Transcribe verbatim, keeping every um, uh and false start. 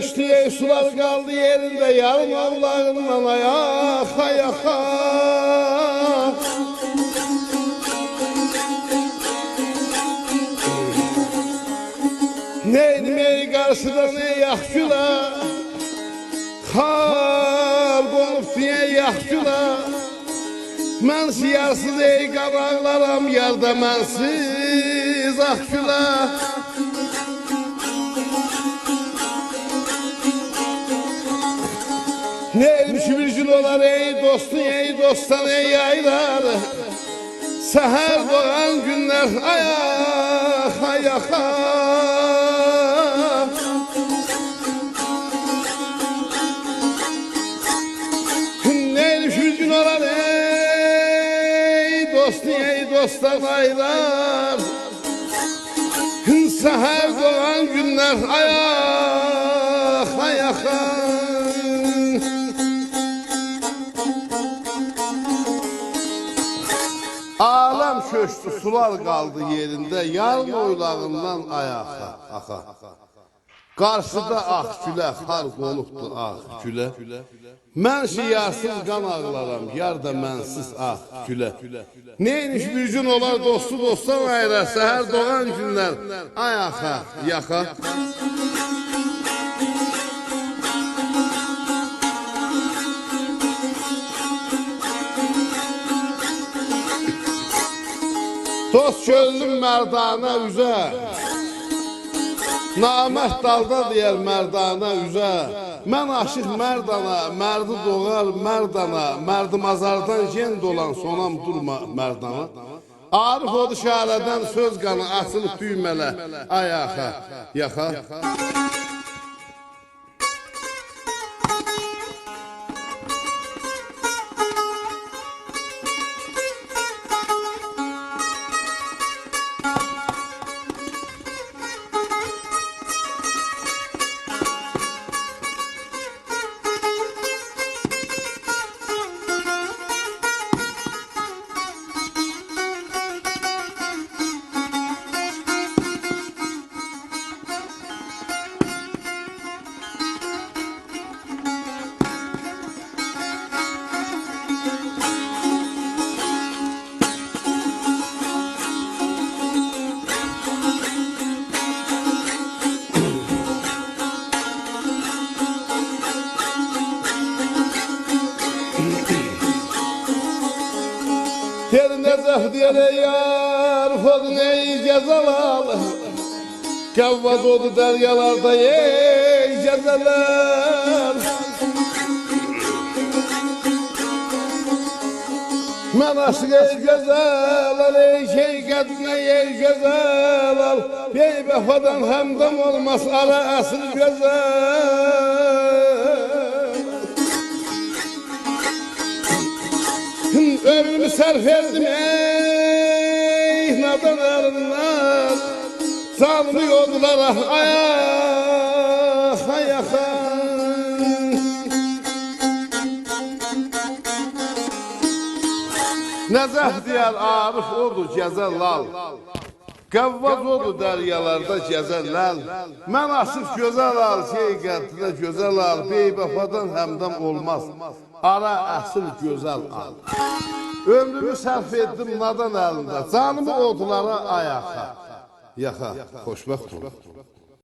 کؤچدو ای سولار قالدی یئرینده، یاریم اولاغیندان آیاخا، آیاخا. نئینیم ای قارشیدان ای آغ گوله، خار قونوبدو ای آغ گوله. من یارسیز ای قان آغلارام، یار دا منسیز آغ گوله. نئینیم کی بیر گون اولار ای دوستون ای دوستدان ای آیرار، سحر دوغان گونلر آیاخا، آیاخا. نئینیم کی بیر گون اولار ای دوستون ای دوستدان آیرار، سحر دوغان گونلر آیاخا، آیاخا. عالم کؤچدو، سولار قالدی یئرینده، یاریم اولاغیندان آیاخا، آخا. قارشیدا آغ گوله، خار قونوبدو آغ گوله. من کی یارسیز قان آغلارام، یار دا منسیز آغ گوله. نئینیم کی بیر گون اولار دوستو دوستدان آییرار، سحر دوغان گونلر آیاخا، آیاخا. دوست گؤزلوم مردانه اوزه، نامرد دالدا دئیر مردانه اوزه. من عاشیق مردانا، مردی دوغار مردانا، مردم‌آزاردان ژن دولان، سونام دورما مردانا. عارف اودور شعله‌دن سؤز قانی، آچیلیب دویمه‌له آیاخا، آیاخا. دئییر نجف، دئییر ای یار، خود نئی گزل آل. غواص اودو دریالاردا، ای گزل آل. من عاشیق ای گزل آل، ای شئی قدرینه، ای گزل آل. بی‌وفادان همدم اولماز، آرا اصیل گؤزل. عؤمرومو صرف ائتدیم ای نادان الیندن، جانیمی اودلارا آیاخا، آیاخا. نجف دئیر عارف اودور گزل آل. غواص اودور دریالاردا گزل آل. من عاشیق گؤزل آل، شئی قدرینه گؤزل آل. بی‌وفادان همدم اولماز، آرا اصیل گؤزل آل. عؤمرومو صرف ائتدیم نادان الینده، جانیمی اودلارا آیاخا، آیاخا. خوشبخت اولون.